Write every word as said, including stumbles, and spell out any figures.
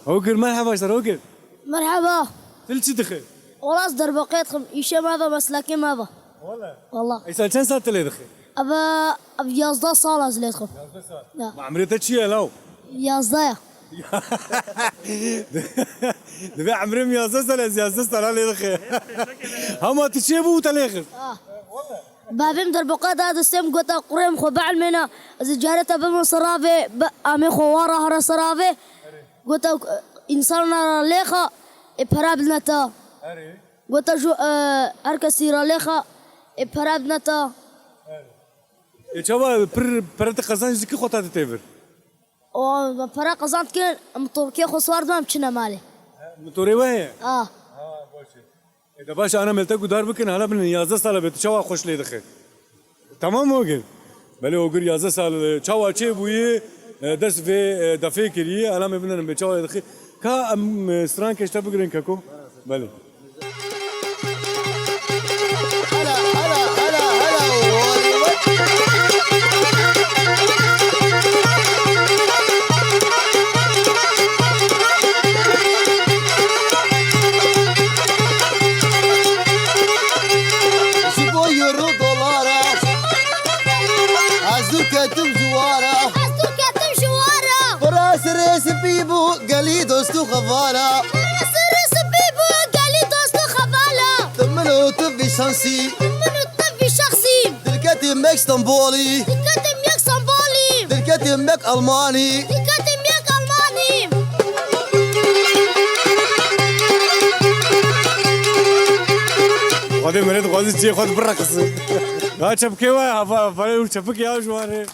Hogir, merheba ji te re, Hogir. Merheba. Tu li çi dixî? Wala ez derbaqê dixim, îşê me ve, meslekê me ve. Wala. Wala. Îsal çend sal tu lê dixî? Eve, ev yazdeh sal ez lê dixim. Yazdeh sal. Ya. Ma emrê te çi ye law? Yazdeh ya. Divê emrê min yazdeh sal, ez yazdeh sal lê dixî. Hema tu çê bû te lê xist? Ah. Bavê min derboqa da destê min, gota kurê min xwe bielmêne, ez ê carê te bibim ser avê, bi amê xwe wara here ser avê. Gota, însana ra lêxa, ê pera bidine te. Erê. Gota, ju, e, her kesî ra lêxa, ê pera bidine te. Erê. Ê çawa pir pere tu qezenc dikî xwe ta tu tê vir? O, pere qezand dikin, em torkê xwe swar dibin, em çine malê. Motorê we heye? A. Ha, baş e. E, de baş e, ana me li te guhdar bikin, hala binin yazdeh sal e, tu çawa xweş lê dixî? Tamam Ogir. Belê Ogir yazdeh sal, e, çawa çêbûyî, e, dest vê, e, defê kirî, hala me binin bê çawa dixî. Ka em, e, strankê ji te bigirin keko? Belê. Hela, hela, hela, hela, wari, wari. Ji bo euro dolara, ez dûr ketim ji wara. Ez dûr ketim ji wara. Fira sirê spî bû, gelî dost û xevala. Fira sirê spî bû, gelî dost û xevala. Di min û tu vî şansî. Di min û tu vî şansî. Dilketî mek Stenbolî. Dilketî mek Stenbolî. Dilketî mek Almanî. Dilketî mek Almanî. Xwedê meret xwazî çiyê xwe bireqisi. Ha çepikê we, ha, ha, ha, çepik ya ji wan re.